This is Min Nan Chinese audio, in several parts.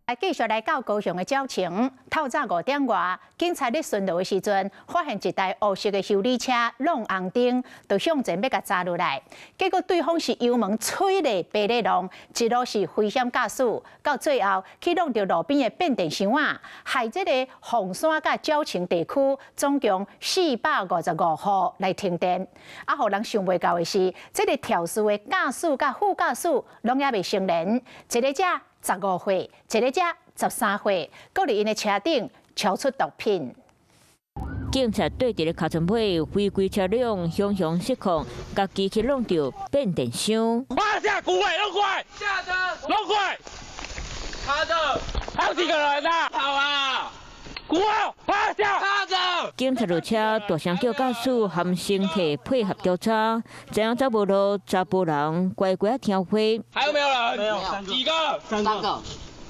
來繼續來到高雄的鳥情，透早5點外，警察咧巡邏的時陣，發現一台烏色的休旅車挵紅燈，就向前欲共閘落來，結果對方是油門催咧爬咧浪，一路是危險駕駛，到最後去挵著路邊的變電箱仔，害這個鳳山佮鳥情地區總共455戶來停電。啊，予人想袂到的是，這個肇事的駕駛佮副駕駛攏猶未成年，一个才15歲，一个才13歲，閣佇𪜶的車頂搜出毒品。警察綴佇咧尻川尾違規車輛雄雄失控，家己去挵著變電箱。趴下，古偉，攏過，下車，攏過，趴著，好幾個人啊，跑啊，古偉，趴下，趴著。警察落車，大聲叫駕駛含乘客配合調查，知影走無路，查埔人乖乖聽話。還有沒有人？沒有，幾個？三個。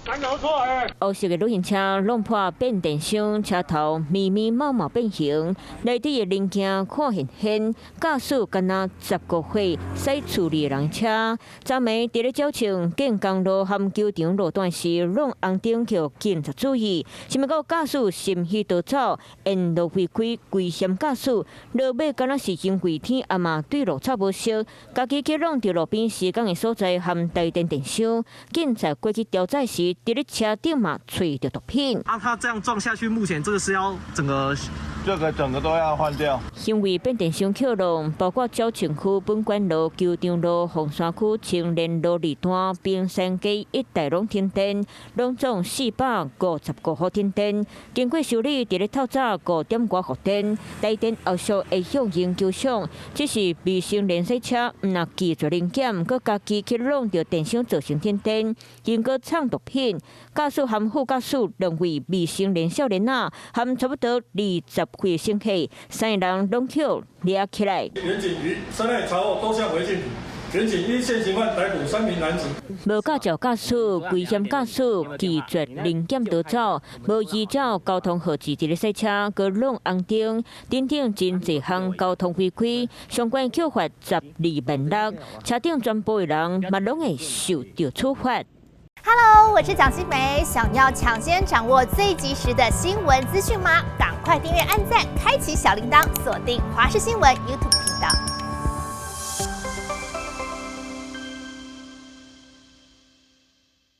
三個錯欸。烏色的旅行車挵破變電箱，車頭密密麻麻變形，內底的零件看現現。駕駛敢若15歲，駛處理的人車。昨暝佇咧鳥情建工路和球場路段時，挵紅燈予警察注意，想袂到駕駛心虛逃走，沿路違規危險駕駛，落尾敢若是因為天暗嘛對路草無熟，家己去挵著路邊施工的所在和台電電箱。警察過去調查時，佇咧車頂嘛揣著毒品。啊，他這樣撞下去，目前這個是要整個，這個整個都要換掉。因為變電箱予挵，包括鳥情區本館路、球場路、鳳山區青年路二段、冰山街一帶攏停電，攏總455戶停電。經過修理，佇咧透早5點外復電。台電後續會向𪜶求償，只是未成年駛車，毋但拒絕臨檢，閣家己去挵著電箱造成停電，經過藏毒品。駕駛和副駕駛兩位未成年少年仔，含差不多20歲乘客，三个人攏予掠起來。員警於車內查獲多項違禁品，員警依現行犯逮捕三名男子。無駕照駕駛、危險駕駛、拒絕臨檢逃走、無依照交通號誌佇咧駛車、閣挵紅燈，等等真濟項交通違規，相關扣罰12萬6，車頂全部的人嘛攏會受著處罰。 Hello，我是蔣新梅。想要搶先掌握最及時的新聞資訊嗎？趕快訂閱、按讚、開啟小鈴鐺，鎖定華視新聞 YouTube 頻道。